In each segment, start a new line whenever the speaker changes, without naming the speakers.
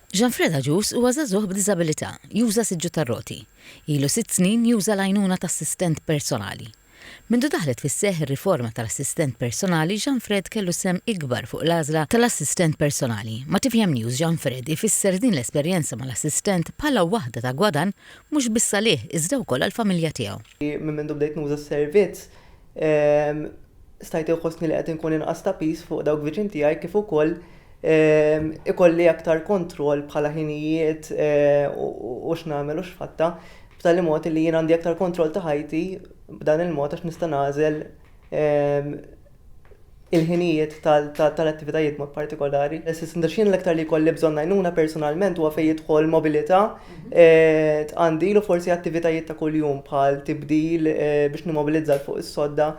Jean-Fred Agius huwa żagħżugħ b'diżabilità, juża siġġu tar-roti. Ilu sitt snin juża l-għajnuna ta' assistent personali. Mindu daħlet fis-seħħ ir-riforma tal-assistent personali, Jean-Fred kellu sehem ikbar fuq l-għażla tal-assistent personali. Ma' tvm News Jean-Fred ifisser din l-esperjenza mal-assistent bħala waħda ta' gwadann mhux biss għalih iżda wkoll għall-familja tiegħu.
Minn mindu bdejt nuża s-servizz, stajt inħossni li qed inkun inqas ta' piż fuq dawk viċin tiegħi kif ukoll ikolli aktar kontroll bħala ħinijiet u x'nagħmel u x'fatta b'tali mod li jien għandi aktar kontroll ta' ħajti b'dan il-mod għax nista' nagħżel il-ħinijiet tal-attivitajiet mod partikolari. Għax jien l-aktar li jkolli bżonn għajnuna personalment huwa fejn jidħol mobilità, tqandil u forsi attivitajiet ta' kuljum bħal tibdil biex nimmobilizza 'l fuq is-sodda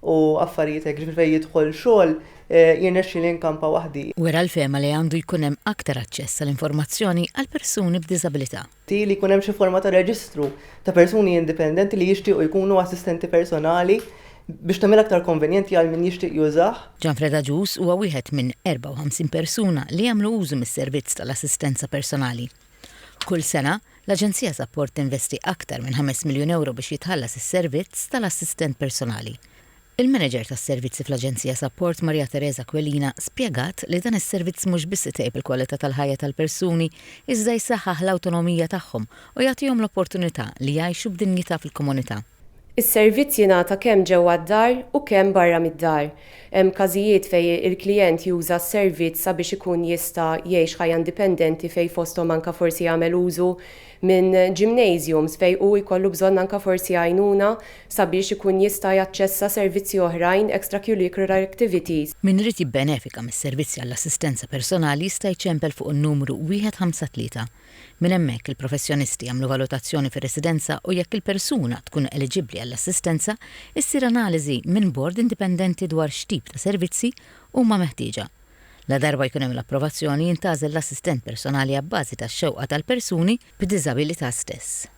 u affarijiet hekk. Ġifieri fejn jidħol xogħol jirnexxieli nkampa waħdi.
Wera l-fehma li għandu jkun hemm aktar aċċess għal informazzjoni għal persuni b'diżabilità.
Li jkun hemm xi forma ta' reġistru ta' persuni indipendenti li jixtiequ jkunu assistenti personali biex tagħmilha aktar konvenjenti għal min jixtieq jużah.
Gianfred Agius huwa wieħed minn 54 persuna li jagħmlu użu mis-servizz tal-assistenza personali. Kull sena, l-Aġenzija Sapport tinvesti aktar minn ħames miljun ewro biex jitħallas is-servizz tal-assistent personali. Il-Manager tas-Servizzi fl-Aġenzija Sapport Maria Teresa Aquilina spjegat li dan is-servizz mhux biss itejjeb il-kwalità tal-ħajja tal-persuni iżda jsaħħaħ l-awtonomija tagħhom u jagħtihom l-opportunità li jgħixu b'dinjità fil-komunità.
Is-servizz jingħata kemm ġewwa d-dar u kemm barra mid-dar. Hemm każijiet fejn il-klijent juża s-servizz sabiex ikun jista' jgħix ħajja indipendenti fejn fosthom anke forsi jagħmel użu minn gymnasiums fejn hu jkollu bżonn anke forsi għajnuna sabiex ikun jista' jaċċessa servizzi oħrajn, extracurricular activities.
Min irid jibbenefika mis-servizzi għall-assistenza personali jista' jċempel fuq in-numru 153. Minn hemmhekk il-professjonisti jagħmlu valutazzjoni fir-residenza u jekk il-persuna tkun eliġibbli għall-assistenza, issir analiżi minn bord indipendenti dwar x'tip ta' servizzi huma meħtieġa. Ladarba jkun hemm l-approvazzjoni jintgħażel l-assistent personali abbażi tax-xewqa tal-persuni b'diżabilità stess.